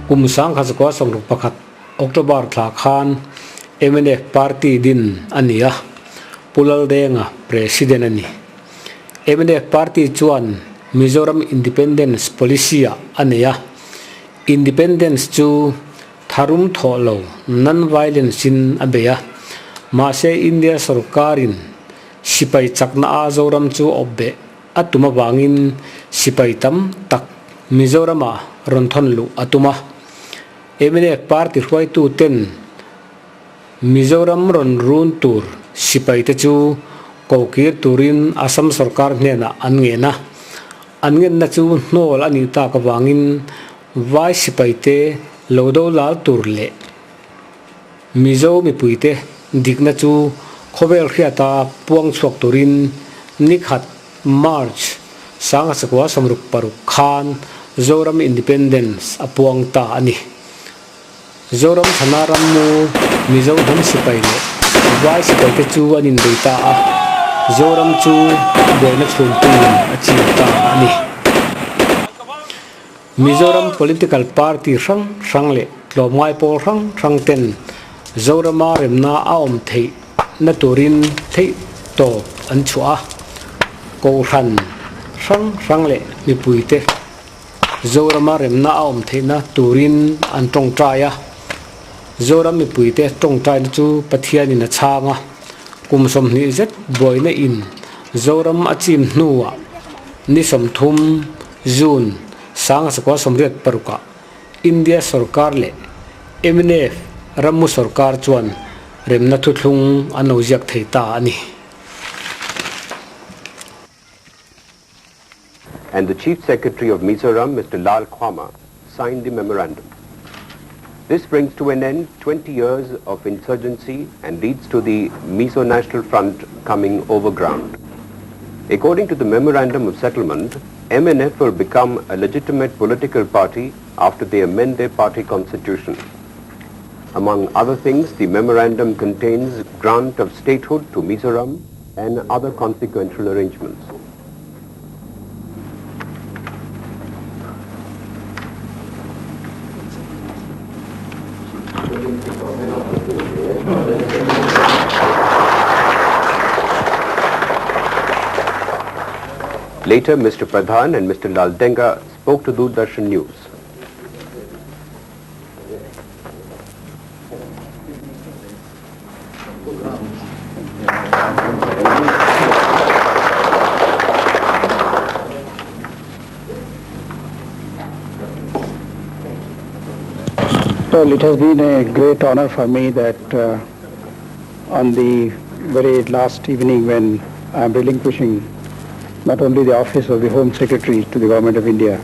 Kum 1961 October thla khan mnf party din a ni a, Pu Laldenga President a ni. Mnf party chuan Mizoram Independence Policy-ah a nei a, Independence chu tharum thawh lo, non-violence-in a bei a, mahse India sorkarin sipai chakna a Zoram chu awp beh a tum avangin sipai tam tak Mizoramah rawn thawn luh a tum a. Mnf party hruaitu ten Mizoram rawn run tur sipai te chu kokir turin Assam sorkar hnenah an ngen a. An ngenna chu hnawl a nih tak avangin Vai sipaite lo do lal tur leh Mizo mipuite dikna chu khawvel hriata puang chhuak turin nikhat March 1966 khan Zoram Independence a puang ta a ni. Zoram thana rammu Mizo hnam sipai leh Vai sipaite chu an inbei ta a, Zoram chu buaina chhungpuiin a chim ta a ni. Mizoram political party hrang hrang leh tlawmngai pawl hrang hrang ten Zorama remna a awm theih na turin theih tawp an chhuah a, Kohhran hrang hrang leh mipuite Zorama remna a awm theihna turin an tawngtai a, Zoram mipuite tawngtaina chu Pathianin a chhang a, kum 20 zet buaina in Zoram a chim hnuah ni 30 June 1986-ah India sorkar leh mnf rammu sorkar chuan remna thuthlung an lo ziak thei ta a ni. And the Chief Secretary of Mizoram, Mr. Lalkhuama, signed the memorandum. This brings to an end 20 years of insurgency and leads to the Mizo National Front coming over ground. According to the Memorandum of Settlement, MNF will become a legitimate political party after they amend their party constitution. Among other things, the memorandum contains grant of statehood to Mizoram and other consequential arrangements. Later, Mr. Pradhan and Mr. Laldenga spoke to Doordarshan News. Well, it has been a great honor for me that on the very last evening when I am relinquishing not only the office of the Home Secretary to the Government of India,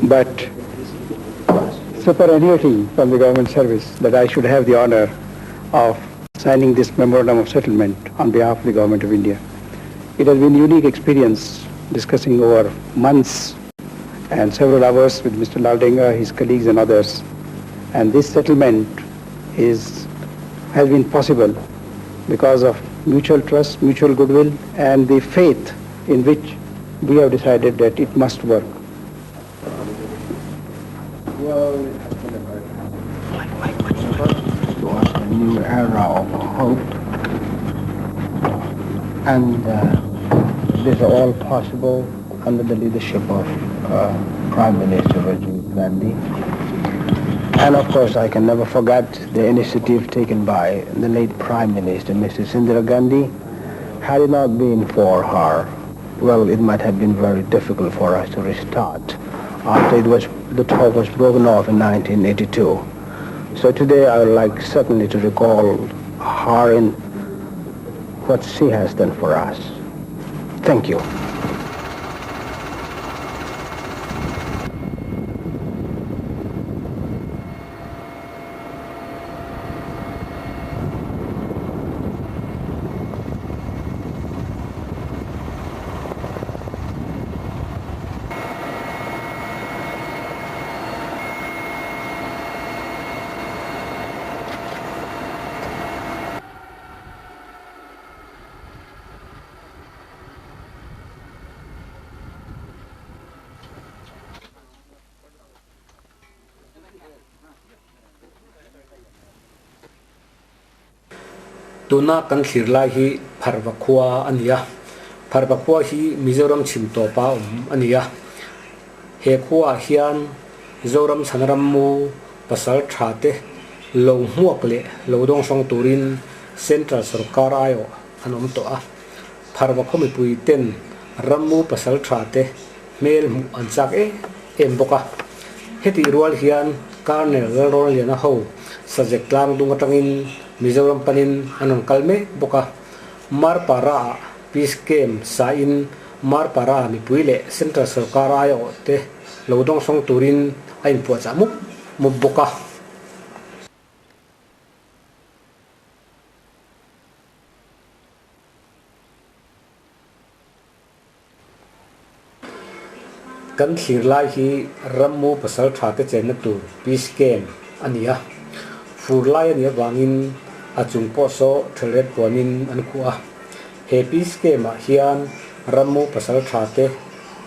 but superannuating from the government service, that I should have the honor of signing this memorandum of settlement on behalf of the Government of India. It has been a unique experience discussing over months and several hours with Mr. Laldenga, his colleagues and others. And this settlement has been possible because of mutual trust, mutual goodwill, and the faith in which we have decided that it must work. Well, it has been a very to us a new era of hope, and this is all possible under the leadership of Prime Minister Rajiv Gandhi. And of course, I can never forget the initiative taken by the late Prime Minister, Mrs. Indira Gandhi. Had it not been for her, well, it might have been very difficult for us to restart after the talk was broken off in 1982. So today I would like certainly to recall her in what she has done for us. Thank you. Tuna kan thlir lai hi Pharva khua a ni a. Pharva khua hi Mizoram chhim tawpa awm a ni a. He khuaah hian Zoram chhana rammu pasal tha te lo hmuak leh lo dawngsawng turin Central sorkar aiawh an awm tawh a. Pharva khaw mipui ten rammu pasal tha te hmel hmuh an chak em em bawk a. Hetih rual hian Colonel Lalrawnliana ho Sajek tlang dung atangin Mizoram panin an rawn kal mek bawk a. Marpara-ah Peace Camp sain Marpara mipui leh Central sorkar aiawh te lo dawngsawng turin a inpuahchah mup mup bawk a. Kan thlir lai hi rammu pasal tha te chenna tur Peace Camp a ni a. Fur lai a nih avangin a chung pawh saw thelret puanin an khuh a. He Peace Camp ah hian rammu pasal tha te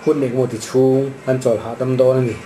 hun engemaw ti chhung an chawl hahdam dawn a ni.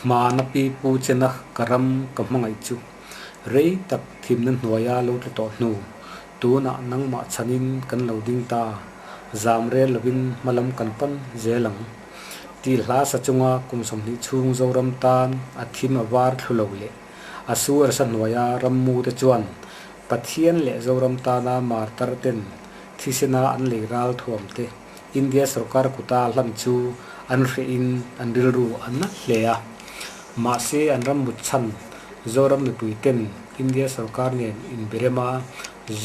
Hmana pi pu chena ka ram ka hmangaih chu rei tak thimna hnuaia lo tla tawh hnu, tunah nangmah chhanin kan lo ding ta, zam rel lovin hmalam kan pan zel ang. Tih hla sa chunga kum 20 chhung Zoram tan a thim a var thlu lo leh a su arsa hnuaia rammu te chuan Pathian leh Zoram tana martar ten thisena an lei ral thuam te India sorkar kuta hlan chu an hrehin an rilru a na hle a. Mahse an ram mut chhan Zoram mipui ten India sorkar nen inbirema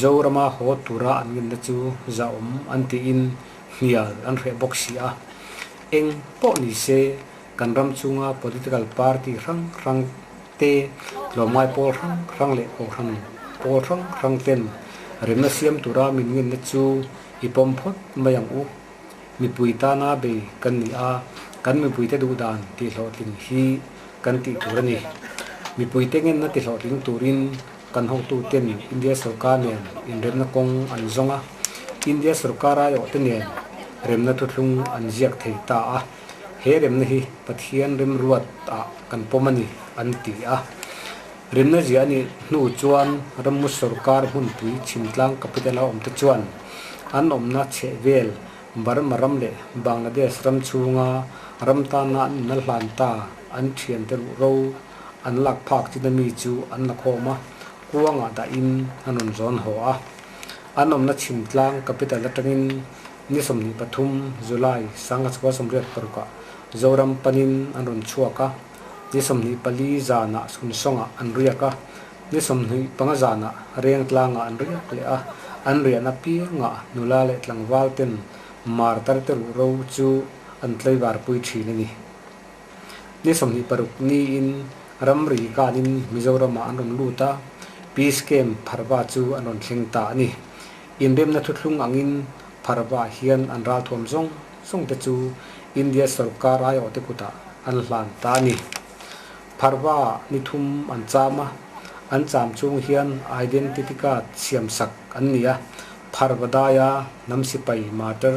Zorama haw tura an ngenna chu zahawm an tiin hnial an hreh bawk si a. Eng pawh ni se kan ram chunga political party hrang hrang te, tlawmngai pawl hrang hrang leh kohhran pawl hrang hrang ten remna siam tura min ngenna chu i pawm phawt mai ang u. Mipui tana bei kan ni a, kan mipuite duh dan tihhlawhtling hi kan tih tur a ni. Mipuite ngenna tihhlawhtling turin kan hotuten India sorkar nen inremna kawng an zawng a, India sorkar aiawhte nen remna thuthlung an ziak thei ta a. He remna hi Pathian remruat ah kan pawm a ni, an ti a. Remna ziah a nih hnu chuan rammu sorkar hmunpui Chhimtlang capital a awmte chuan an awmna chhehvel Burma ram leh Bangladesh ram chhunga ram tana an inna hlan ta an thiante ruh ro an lak phak chin ami chu an la khawm a, kuangah dahin an rawn zawn haw a. An awmna Chhimtlang capital atangin Ni 23 July 1986 Zoram panin an rawn chhuak a, ni 24 zanah Sunsawngah an riak a, ni 25 zanah Rengtlangah an riak leh a, an riahna piangah nula leh tlangval ten martar te ruh ro chu an tlaivarpui thin a ni. Ni 26 niin ramri kanin Mizoramah an rawn lut a, Peace Camp Pharva chu an rawn thleng ta a ni. Inremna thuthlung angin Pharva hian an ralthuam zawng zawng te chu India sorkar aiawhte kutah an hlan ta a ni. Pharva ni thum an cham a, an cham chung hian Identity Card siamsak an ni a, Pharva daia hnam sipai martyr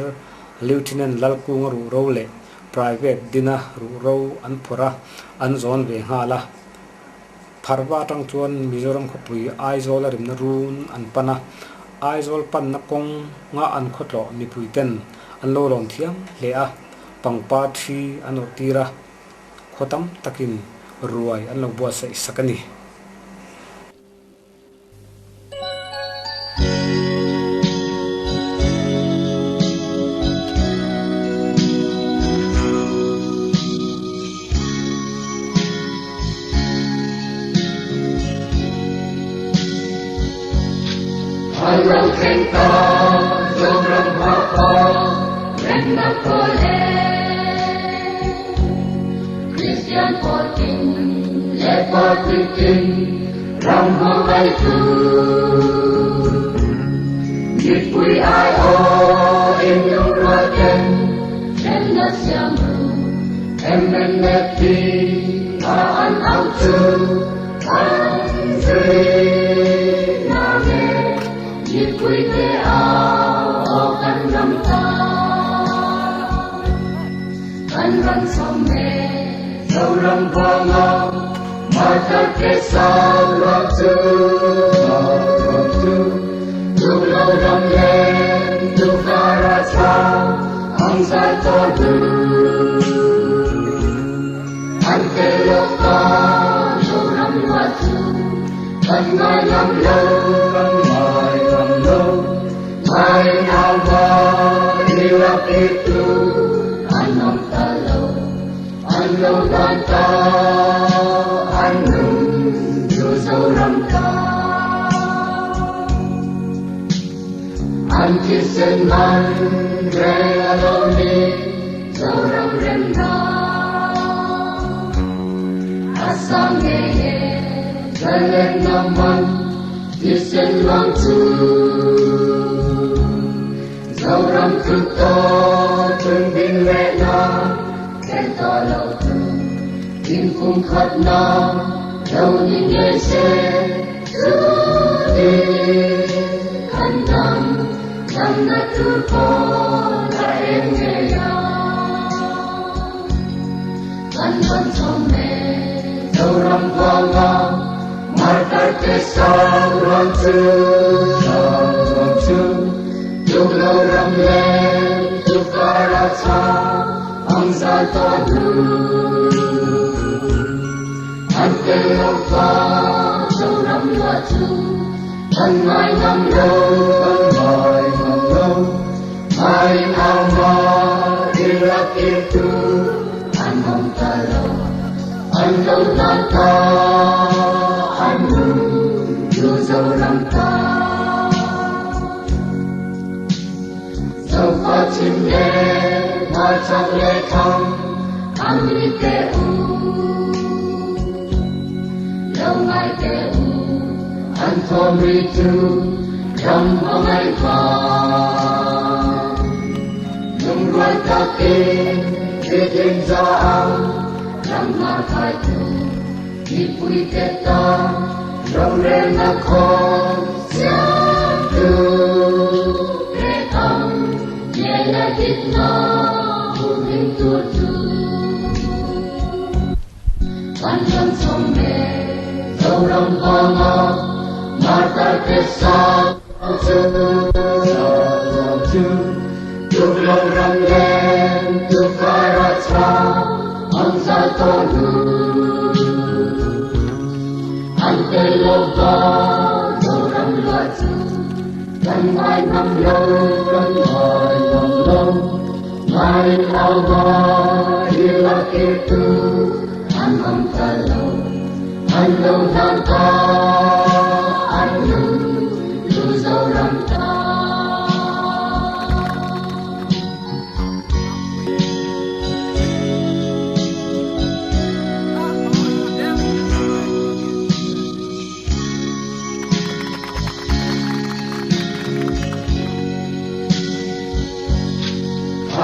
Lieutenant Lalkunga ruhro leh Private dina ruhro an phawrh a, an zawn ve nghal a. Pharva atang chuan Mizoram khawpui Aizawl a rimna run an pan a, Aizawl panna kawng nga an khawtlawh mipui ten an lo lawm thiam hle a, pangpar thi an awrh tir a, khaw tam takin ruai an lo buatsaih sak a ni.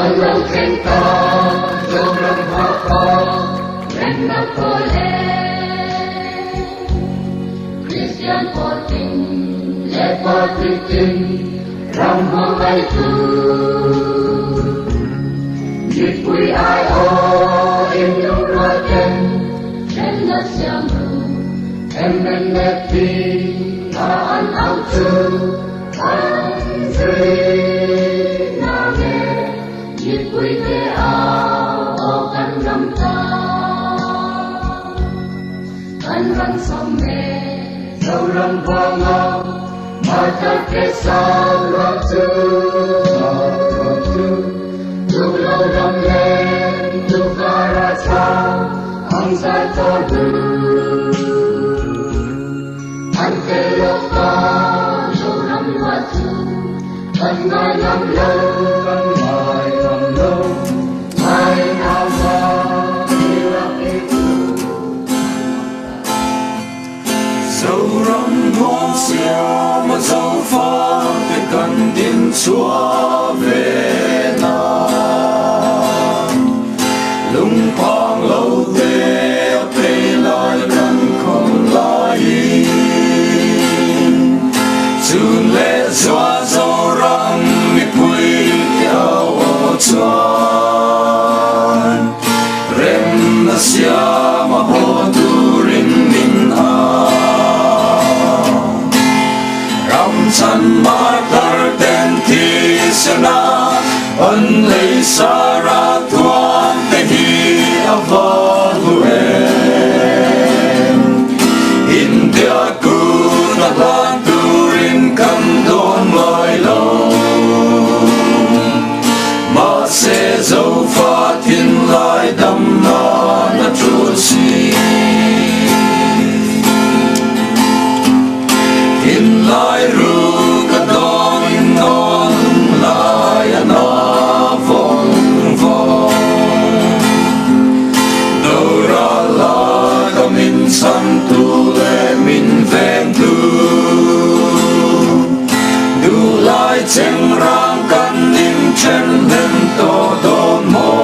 A lo thleng ta Zoram hah pa remna kawl e. Kristian pawl tin leh party tin ram hmangaihtu mipui aiawh in lungrual ten remna siam ru MNFP a an au chu kan zui nang e mipui te au aw kan ram tan kan ram sawm e Zoram vanga martar te sang ram chu ram chu tuklo ram leng tukara chang ang zai to du an tel lo ta Zoram lua chu kan ngai ngam lo kan ngai ngam lo ngai ngam lo Zoram nuam siam a zofa te kan din chhuah ve nan. Lungphang lo te a phei lai kan khawm laiin chun leh zua Zoram mipui te au aw chuan remna siam a haw turin min au. Ram chhan martar ten thisena an lei sara thuam te hi a va hlu em. India kun a hlan turin kan dawn ngai lo. Mahse Zofa thinlai dam nan a tul si. Thinlai ru ka dawn in nawn lai a na vawng vawng. Doral la ka min chhantu leh min vengtu. Duhlai chengrang kan inthen hlen tawh dawn maw?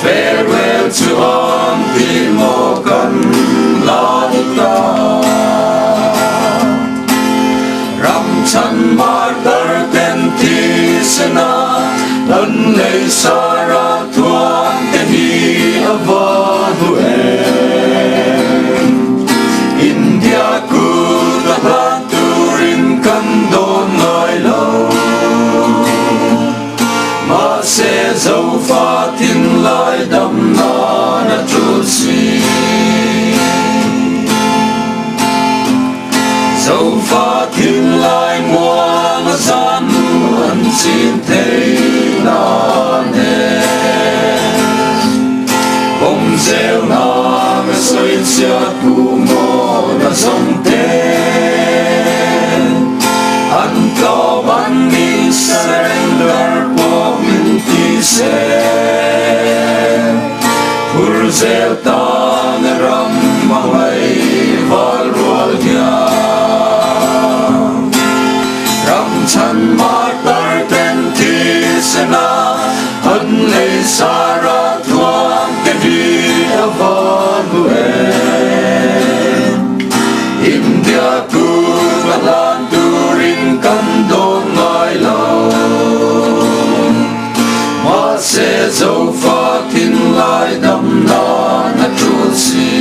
Farewell chu an ti maw kan la ni ta? Ram chhan martar ten thisena an lei sara thuam te hi a va hlu em. India kut a hlan turin kan dawn ngai lo. Mahse Zofa thinlai dam nan a tul si. Zofa thinlai muang a zan an chin thei nan e. Awm zel na ka sawi chhiat pu maw na zawng te. An tlawm an ni surrender pawh min ti se. Phur zel tan ram hmangaih val rual hian. Ram chhan martar ten thisen a an lei sara thuam te hi a va hlu em. India kut a hlan turin kan dawn ngai lo. Mahse Zofa thinlai dam nan a tul si.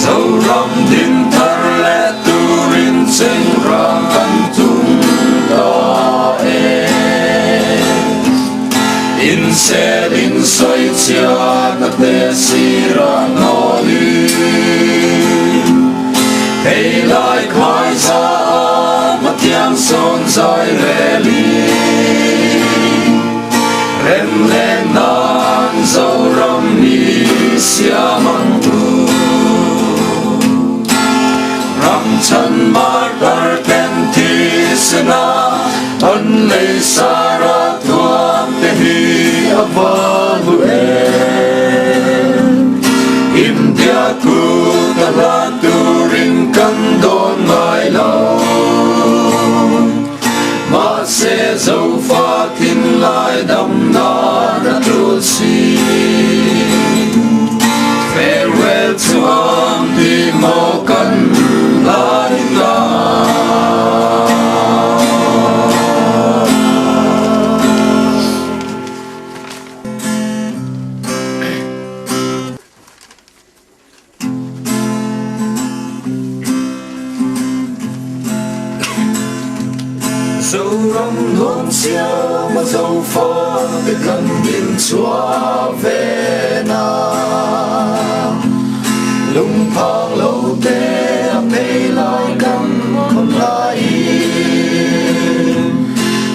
Zoram din thar leh turin chengrang kan tum ta e. Insel in sawi chhiatna te sirah nawlin hei lai khai za a hmathiang sawn zai relin rem leh nan Zoram mi siam ang u. Ram chhan martar ten thisen a an lei sara thuam te hi a va hlu em. India kut a hlan turin kan dawn ngai lo. Zofa thinlai dam nan a tul si. Farewell chuan ti maw kan la ni ta. Zoram nuam siam a Zofa te kan din chhuah ve na. Lungphang lo te a phei lai kan khawn laiin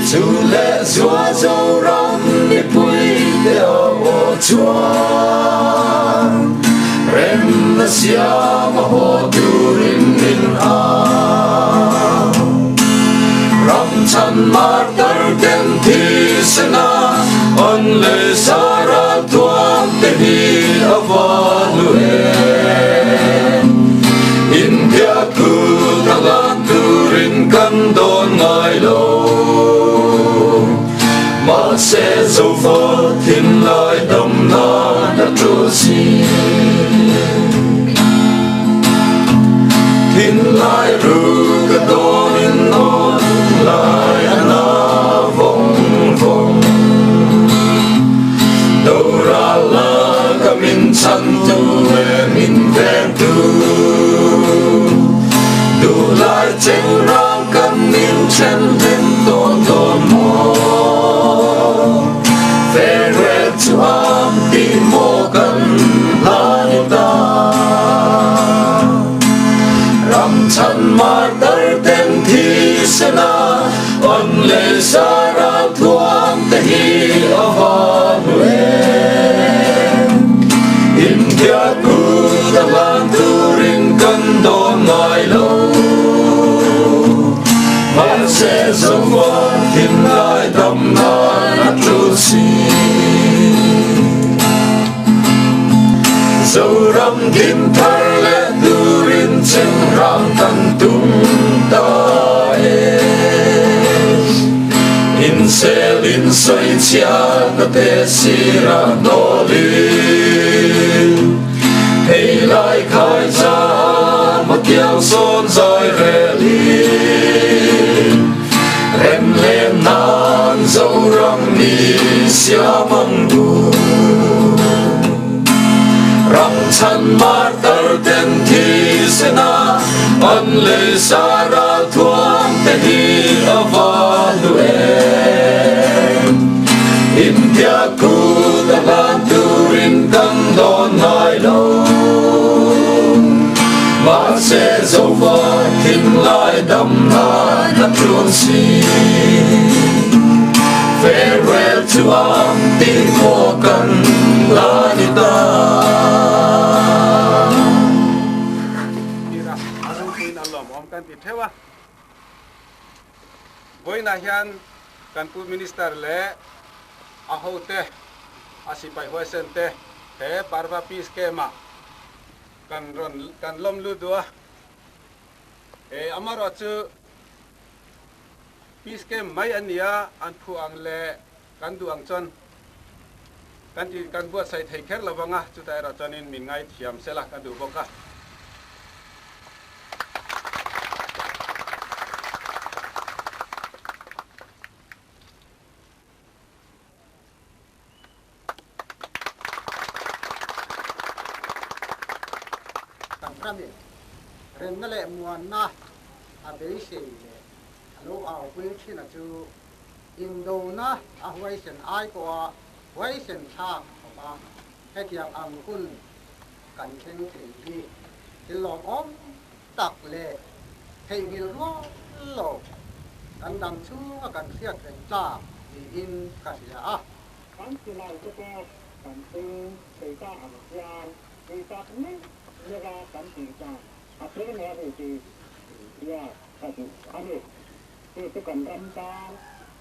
Chu leh zua Zoram mipui te a aw chuan Remna siam a haw turin min au. Ram chhan mar tar ten thisen a on leh sara tuam te hi a va hlu em. India kut a lan turin kan dawn ngai lo. Mahse Zofa thinlai damna na tul si. Thinlai ru ka dawnin awn lai a na vawng vawng. Doral la ka min chhantu leh min vengtu. Duhlai chengrang kan min then hlim tawh dawn maw? Farewell chu am tih maw kan hla ni ta? Ram chhan mar tar ten thisen a on leh sara thuam te hi a va hlu em? India kut a hlan turin kan dawn ngai lo. Mahse Zofa thinlai dam nan a tul si. Zoram din thar leh turin chengrang kan tum ta e. Insel in sawichhiatna te sirah hnawlin Hei lai khai cha hmatiang sawn zai relin Rem lem nan Zoram ni siam ang u. Ram chhan mar tar ten thisen a an lei sa ral thuam te hi a va hlu em. India kut a hlan turin kan dawn ngai lo. Mahse Zofa thinlai dam nan a tul si. Farewell to ang tih maw kan la ni ta. Tira a ropuiin a lawmawm kan ti theuh a. Vawiinah hian kan Pu Minister leh a hote, a sipai huaisen te he Parva Peace Camp-ah kan rawn kan lawm lut duh a. He amaherawhchu Peace Camp mai a nia, an phu ang leh kan duh ang chuan kan ti kan buatsaih thei kher lo vang a, chutah erawh chuanin min ngaithiam sela ka duh bawk a. Kan ramin remna leh muanna a beisei leh a lo aupui thin a chu indona a huaisen ai pawha huaisen thlak khawp a, hetiang ang hun kan thleng thei hi thil lawmawm tak leh theihnghilh rual lo kan dam chhunga kan hriat reng tlak niin ka hria a. Kan silai te pawh kan peng thei ta ang hian tih tak meuh meuh a kan tih dan a pawimawh a ni tih hriat ka duh a ni. Chu chu kan ram tan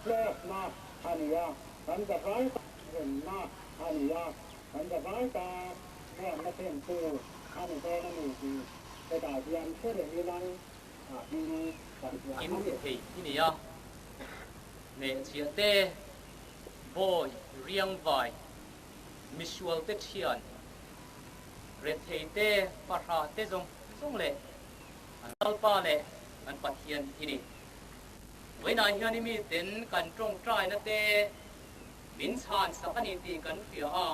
hlawkna a ni a, kan zavai tan remna a ni a, kan zavai tan muanna thlentu a ni dawn a ni tih hetah hian hre reng ilang in kan hria a ni. In thei i ni a. Hnehchhiah te, bawi, riangvai, misual te thian, rethei te, fahrah te zawng zawng leh an Lalpa leh an Pathian i ni. Vawiinah hian i miten kan tawngtaina te min chhan sak a ni tih kan hria a,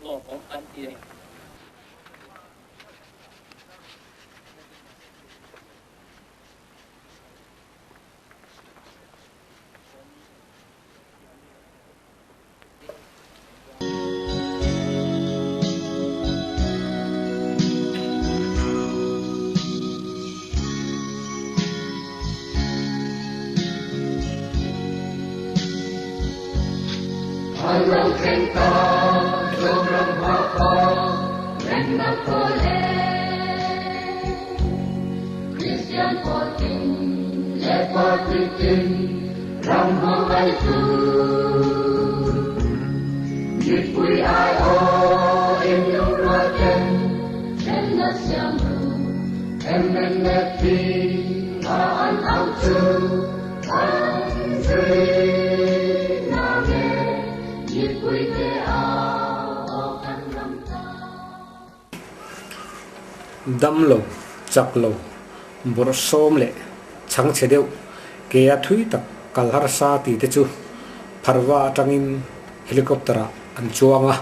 lawmawm kan ti a ni. Dam lo, chak lo, bawrhsawm leh chhangchhe deuh kea thui tak kal harsa tih te chu pharva atangin helicopter ah an chuang a.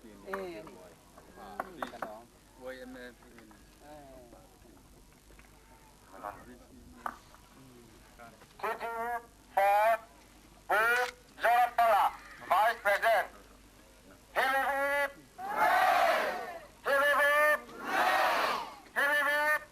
Chu chu Ford Pu Zorampanga, Vice President, Hip hip hip! Hip hip hip! Hip hip hip!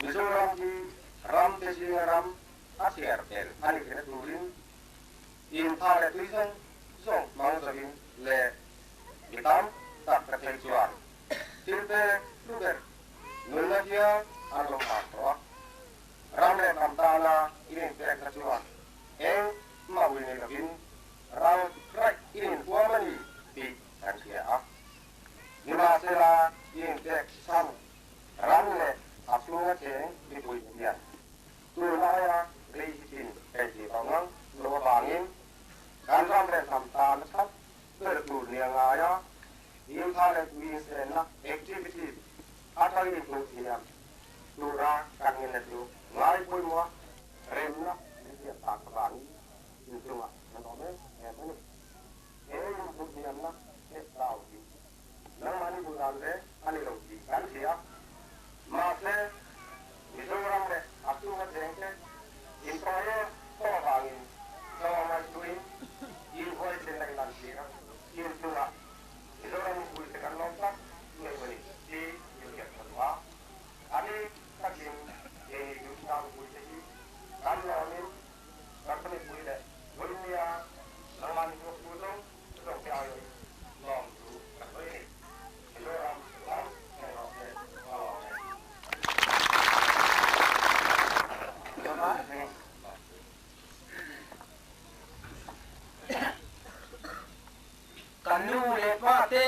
Mizoram hi ram te zinga ram a chhiar tel a ni theihna turin intha leh tui zawng zawng hmang zawhin leh mi tam tak ka thei chuan thil pek hlu ber nunna hial an lo hlan tawh a. Ram leh hnam tana in inpekna chuan eng mah ui nei lovin ral raih in inhuam a ni tih kan hria a. Nimahsela in inpek chhan Ram leh a chhunga cheng mipui te hian tun aia rei hi chin hei tih tawh ngang lo avangin kan ram leh hnam tana that ber tur nia ngaia Imphal leh tui insenna activities atangin inhmuh thiam tura kan ngenna chu ngai pawimawha remna min siam tak avangin inchungah kan awm em em a ni. He inhmuh thiamna leh zau hi Nangmahni duh dan ve a ni lo tih kan hria. Mahse, Mizoram leh a chhunga chengte intawi em tawh avangin tlawm ngaihtuahin inhuaisen a inlantir a, inchungah Mizoram mipuite kan lawm tak ngei a ni tih inhriat tha duh a. A ni takin keini Duhthla mipuite hi kan lawmin kan mipui leh Vawinia nangmahni thawktu zawng zawng te aiin lawm chu ka sawi a ni. Mizoram ram eng rawh se ka lawm e. Ka nu leh pa te,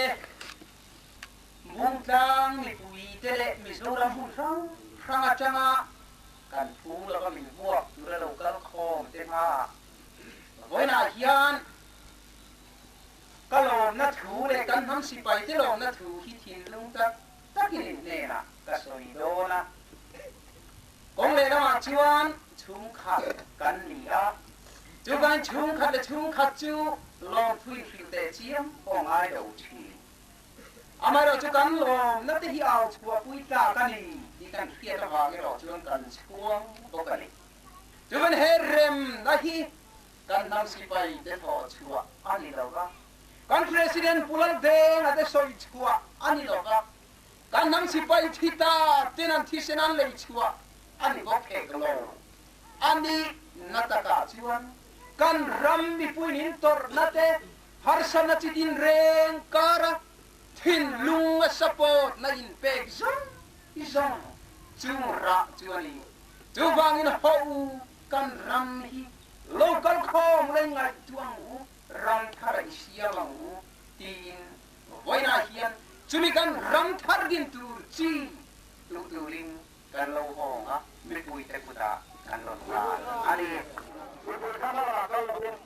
Bungtlang mipui te leh Mizoram hmun hrang hrang atanga kan phu lova min hmuak tura lo kal khawm te hmaah vawiinah hian Ka lawmna thu leh kan hnam sipai te lawmna thu hi thinlung tak takin in hnenah ka sawi dawn a. Kawng leh lamah chuan chhungkhat kan ni a, chuvangin chhungkhat leh chhungkhat chu lawmthu in hrilh teh chiam pawh ngai lo thin. Amaherawh chu kan lawmna te hi au chhuahpui tlak a ni tih kan hriat avang erawh chuan kan chhuang bawk a ni. Chuvangin he remna hi Kan hnam sipai te thawh chhuah a ni lo va, kan President Pu Laldenga te sawi chhuah a ni lo va, kan hnam sipai thi ta ten an thisen an lei chhuah a ni bawk hek lo. A ni na takah chuan. Kan ram mipuiin in tawrhna te, harsatna chi din reng kara thinlung a support na in pek zawng zawng chung rah chu a ni. Chuvangin haw u kan ram hi local khawm lei ngaihtuah ang u, ram thar a i siam ang u tiin vawiinah hian chumi kan ram thar din tur chi tuh turin kan lo hawng a, mipuite kutah kan rawn nghal a ni. Mipui kha hmalamah kal lovin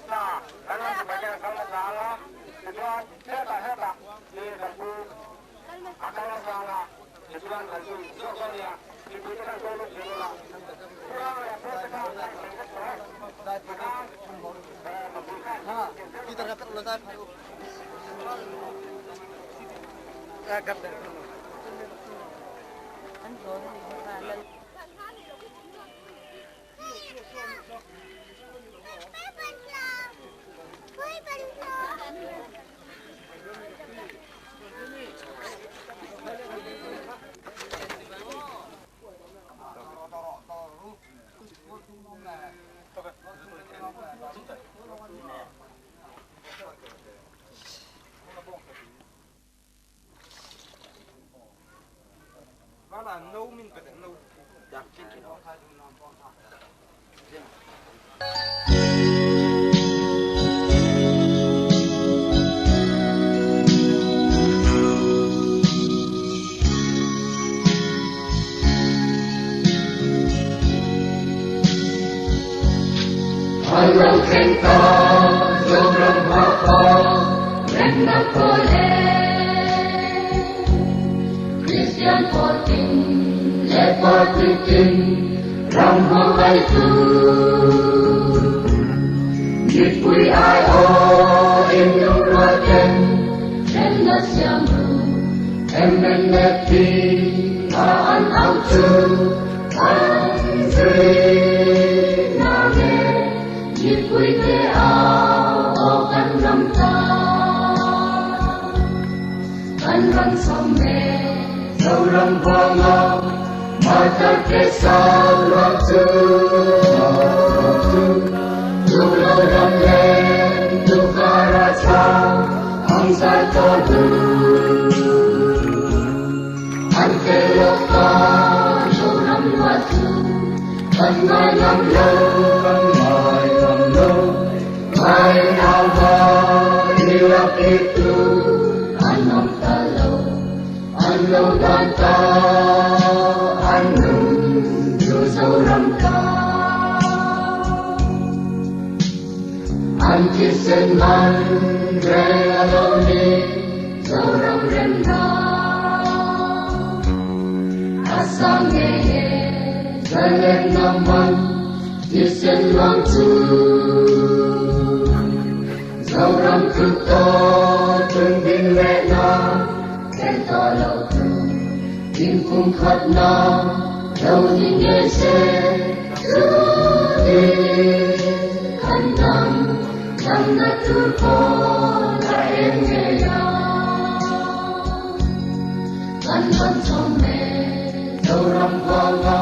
hna kan rawn ti mai hian kal hmasa ang a, tichuan hetah hetah tiin kan pu a kal hmasa ang a, tichuan kan zui zawk dawn nia, mipuite khan kawng lut zel ula, Purang leh Pawlte kha kan sawi vek tawh e, tikhan mipui khan An lo thleng ta, Zoram hma remna pawh Christian pawl tin leh party tin ram hmangaihtu mipui aiawh in lungrual ten remna siam ru MNFP a an au chu kan zui nange mipui te au aw kan ram ta kan ram sawm e Zoram vanga martar te sau ram chu tu lo ram lên tu kara chau hang sai to du an te lo ka Zoram wa chu kan ngai ngam lo kan ngai ngam lo ngai ao va ni la pi tu an om ta lo an lo dan ta an nung du Zoram ta an chi sen man re alo ni Zoram rem na asang nge ye zalen nam man chi sen lang chu Zoram tu to tung din le na ken to lo tu in kum khat na lo ni nge se tu ti kan dam dam na tu ko la em nge ya kan ban chom me Zoram vanga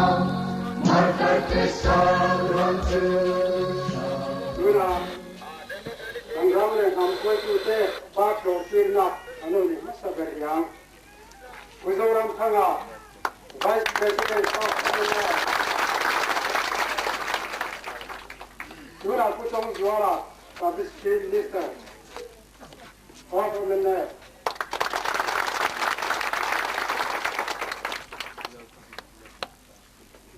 martar te sa ram chu Tuna kan ram leh hnam hruaitu te pa thlawh tirna an lo ni hmasa ber riang. Pu Zoramthanga, Vice President of Myanmar. Tuna Pu Chawngzuala, Publicity Minister of Myanmar.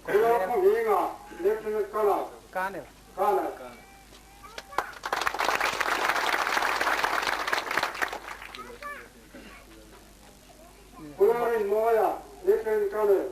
Pu Lalkhawnghinga, Lieutenant Colonel. Colonel. Pu Lalrinmawia, Lieutenant Colonel.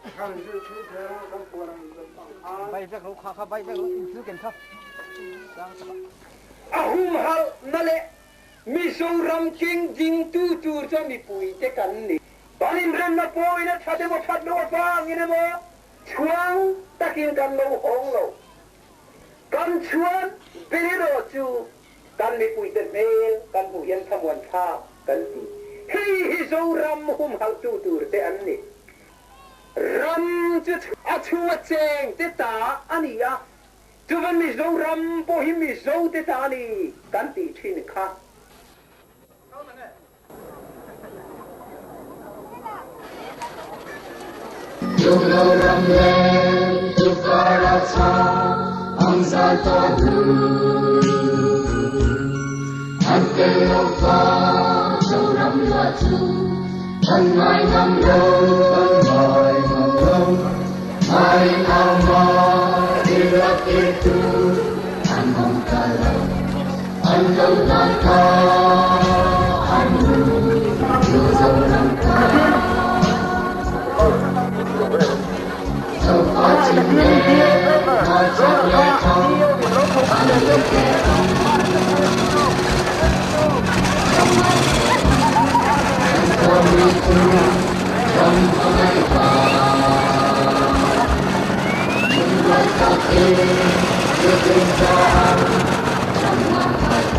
A humhalhna leh Mizoram keng dingtu tur chuan mipuite kan ni. Kan inremna pawhin a that emaw that loh avangin emaw chhuang takin kan lo hawng lo. Kan chhuan ber erawh chu kan mipuite hmel kan hmuh hian thlamuan thlak kan ti. Hei hi Zoram humhalhtu turte an ni. Ram chu a chhunga chengte ta a ni a, chuvan Mizoram pawh hi Mizote ta a ni kan tih thin kha. Tuklo ram leng tukar a chang ang zal tawh hnu An tel lo fa Zoram luah chu kan ngai ngam lo kan ngai ngam lo Ngai au ma ira tir tu an awm ta lo an lo dan ta an nu chu Zoram ta Zofa chin le ma chak le thang an le te ang Kan khuami chu ram hmangaih vang Lungrual takin mipui tan ram hmangaih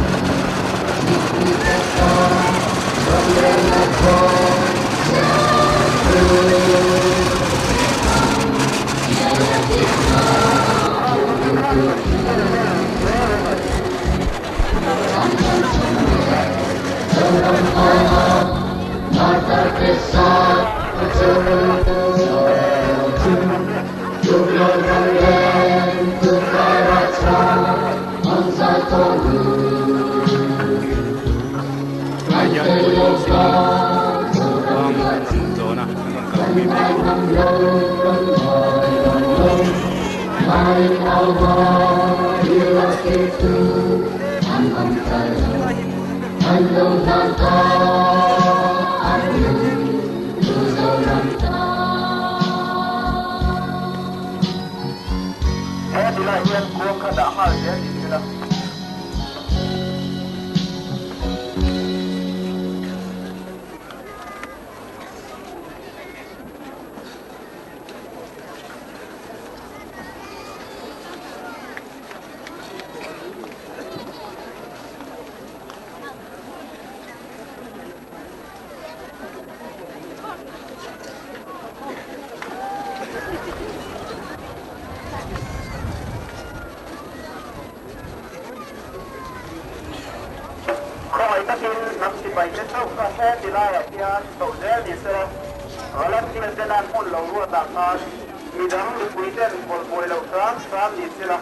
mipuite tan rorelna khawn siam tu. Tunah hian police in kuang an zawn a an rawn kalpui mek a ni. He tilai hian kuang kha dah nghal zel ni sela. Khawngaih takin hnam sipaite chauh kha he ti laiah hian chhoh zel ni se, volunteer te nan hmun lo ruatah khan midang mipui ten pawlh buai loh hram hram ni sela.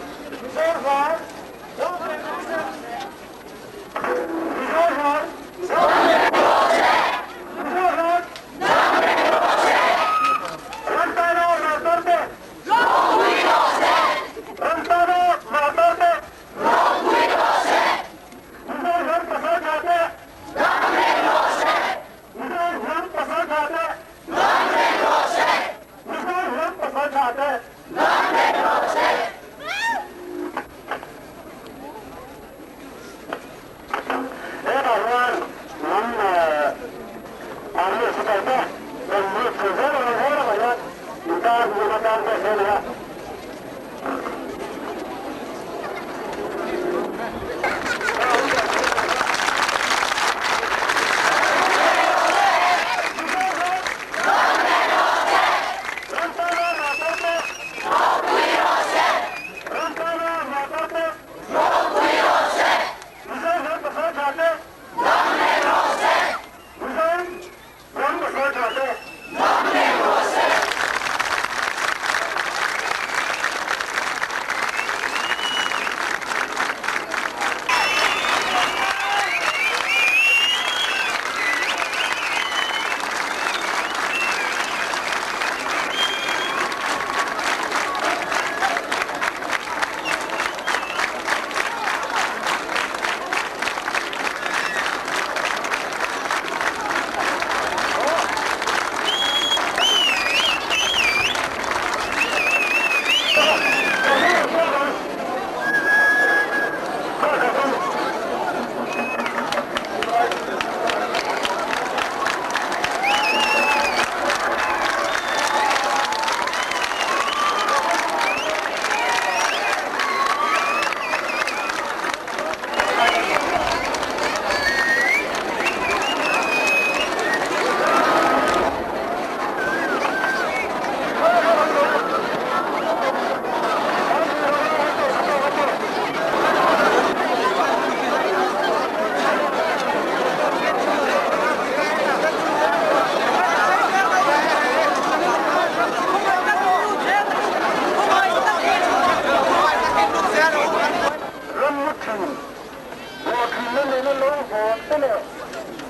leh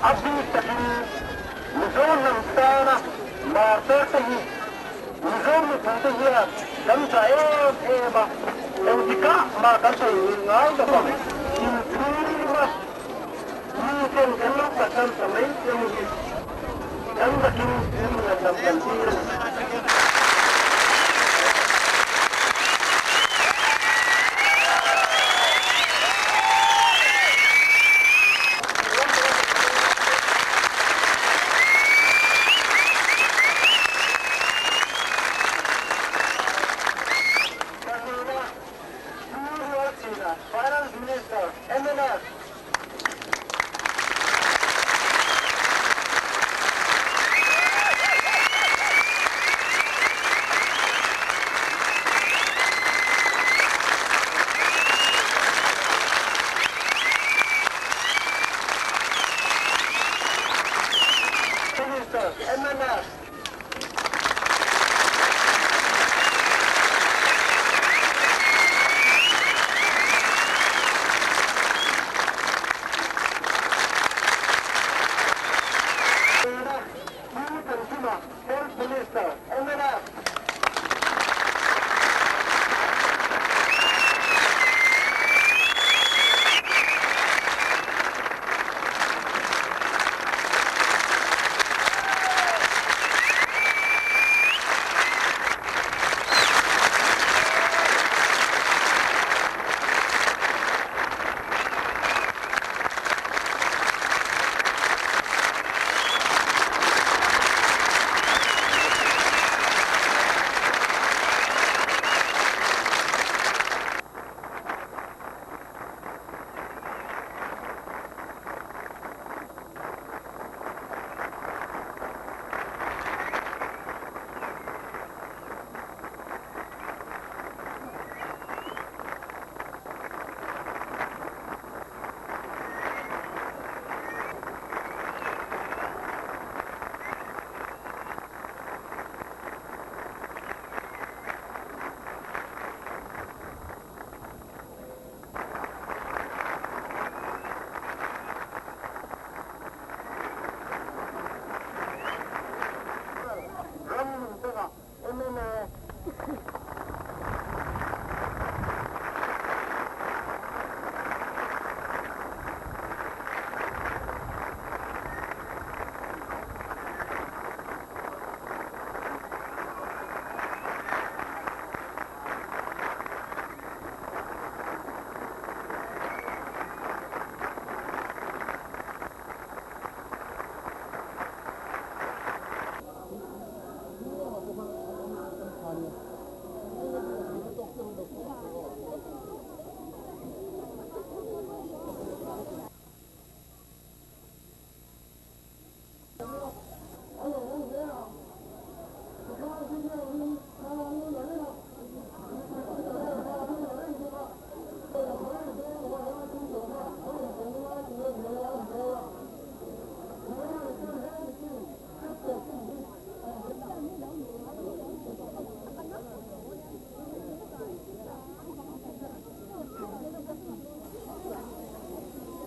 a bik takin Mizo hnam tana martar te hi Mizo mipuite hian kan zah em em a, engtikah mah kan theihnghilh ngai lo vang. Inchhungrima miten kan lo pahsan ta mai che u hi kan lakin min ngaihdam kan tir a ni. Finance Minister, MNF. Minister, MNF. Health Minister, MNF.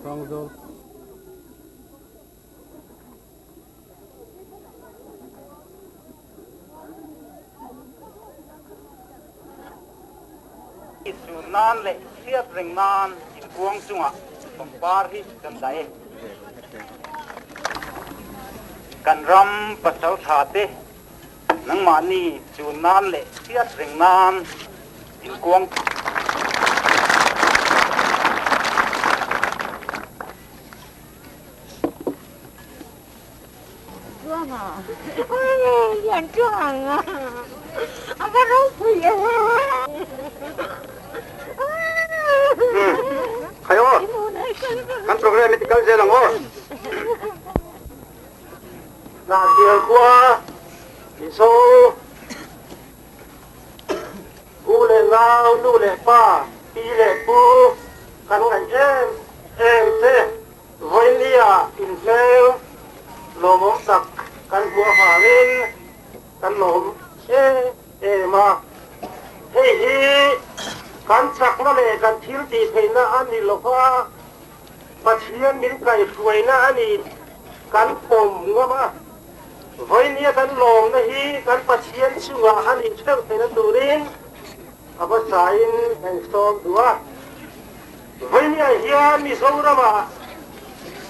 Rangzawl. Sun nan leh hriat reng nan inkuang chungah pangpar hi kan dah e. Kan ram pasal tha te nangmahni chun nan leh hriat reng nan inkuang. Khai aw, kan program hi ti kal zel ang aw. Hnahtial khua Mizo u leh nau, nu leh pa, pi leh pu kan ngaih em em te. Vawinia inhmel lawmawm tak kan hmuh avangin kan lawm em em a. Hei hi kan chakna leh kan thil tih theihna a ni lo va. Pathian min kaihhruaina a ni kan pawm ngam a, vawinia kan lawmna hi kan Pathian chungah a nih theuh theihna turin a hmasain kan sawm duh a. Vawinia hian Mizoramah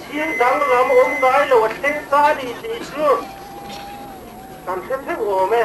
thil danglam awm ngai lo a thleng ta a ni tih chu kan hre theuh awm e.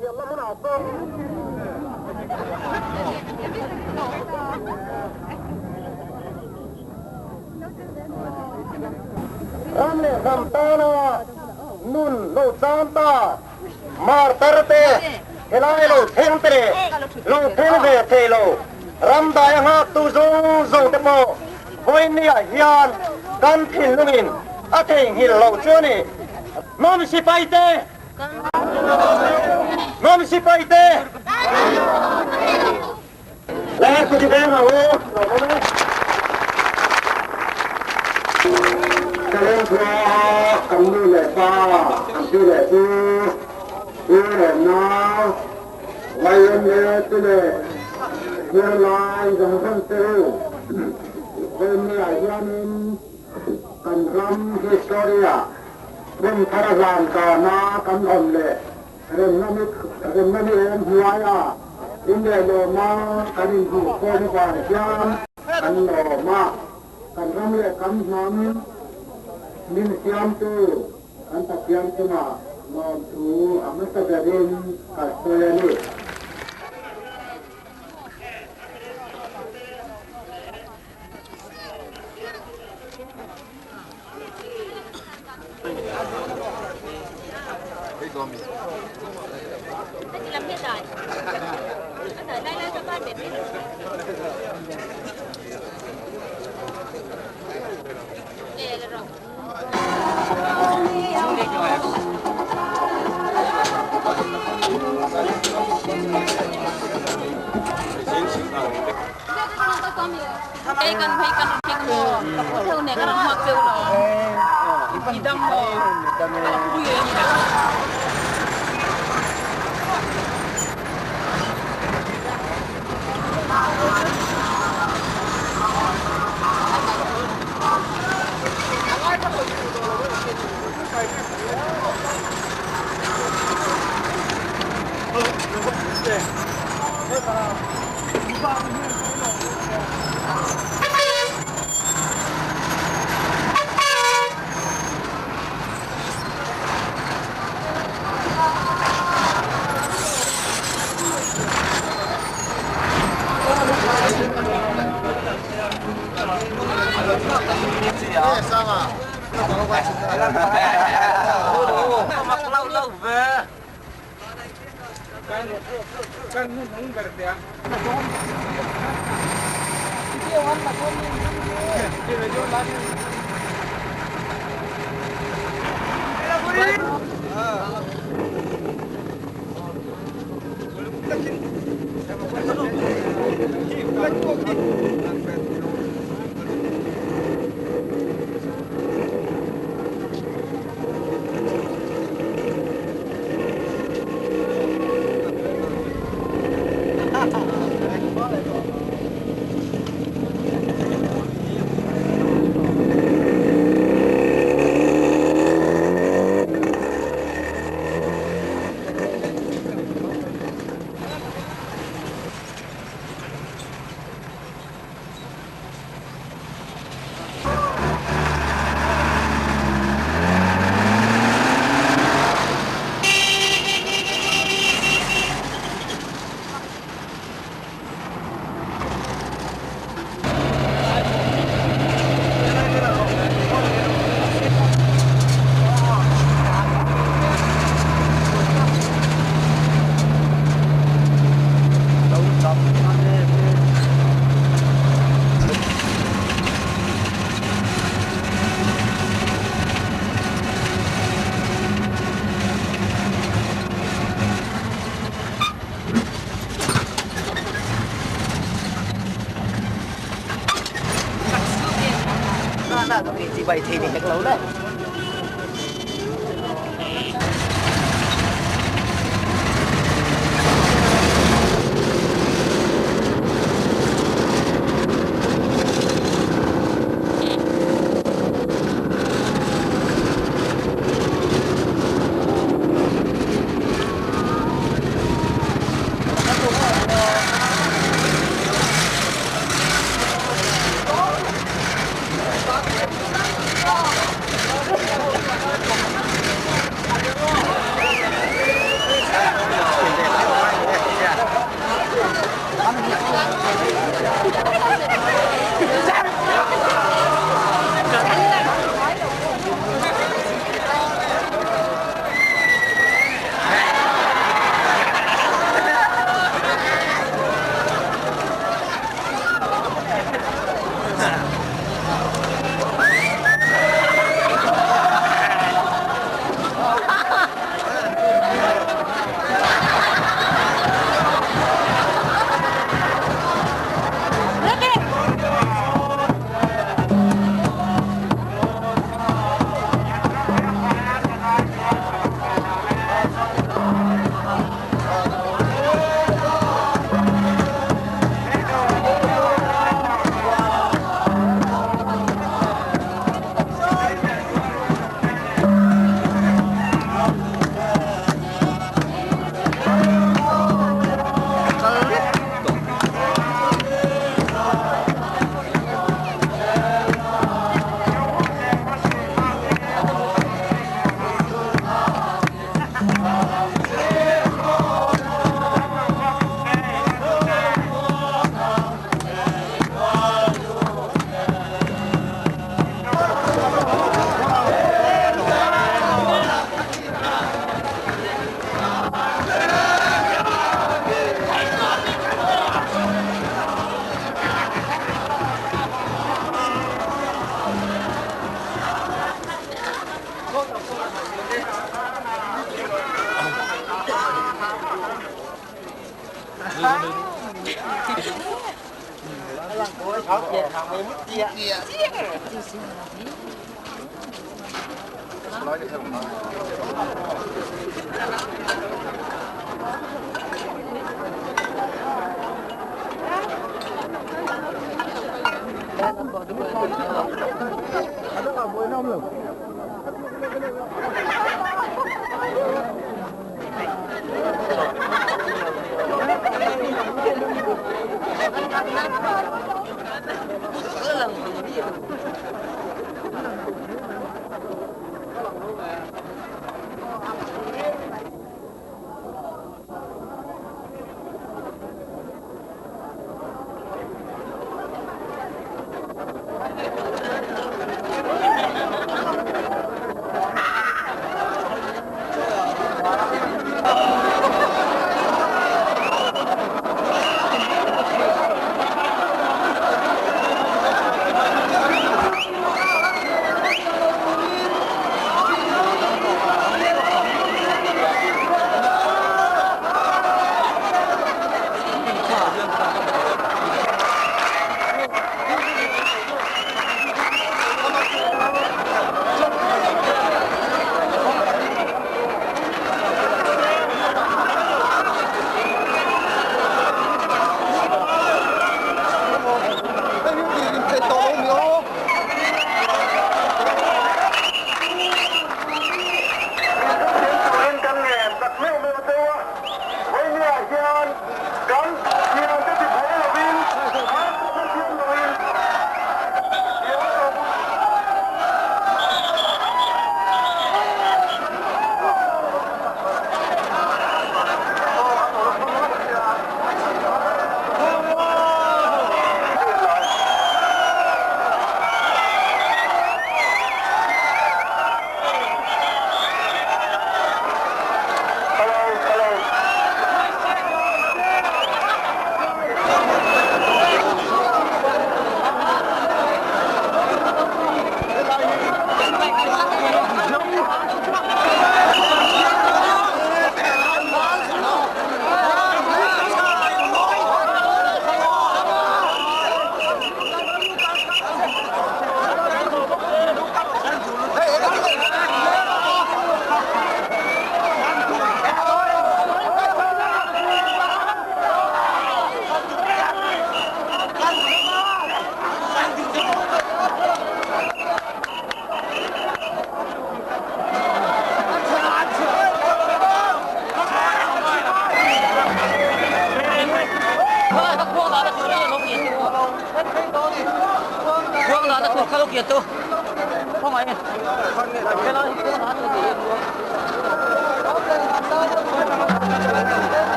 Inthiarna hmunah sawn. Ram leh hnam tana nun lo chan ta martar te, helai lo thleng te leh lo thleng ve thei lo ram dai a nghaktu zawng zawng te pawh vawinia hian kan thinlungin a theihnghilh loh chu a ni. Hnam sipai te! Hnam sipai te! Le kuti veng ang u. Ka lengkhua kan nu leh pa, kan pi leh pu, u leh nau, Lion leh ti leh thil lai zawng zawng te u. Vawinia hianin kan ram history-ah hmun thar a hlan kana kan awm leh Remna ni remna ni awm hnuaia in leh lawma kan inhmuhkhawm avang hian kan lawm a, kan ram leh kan hnam min siamtu kan Pathian chungah lawmthu a hmasa berin ka sawi a ni.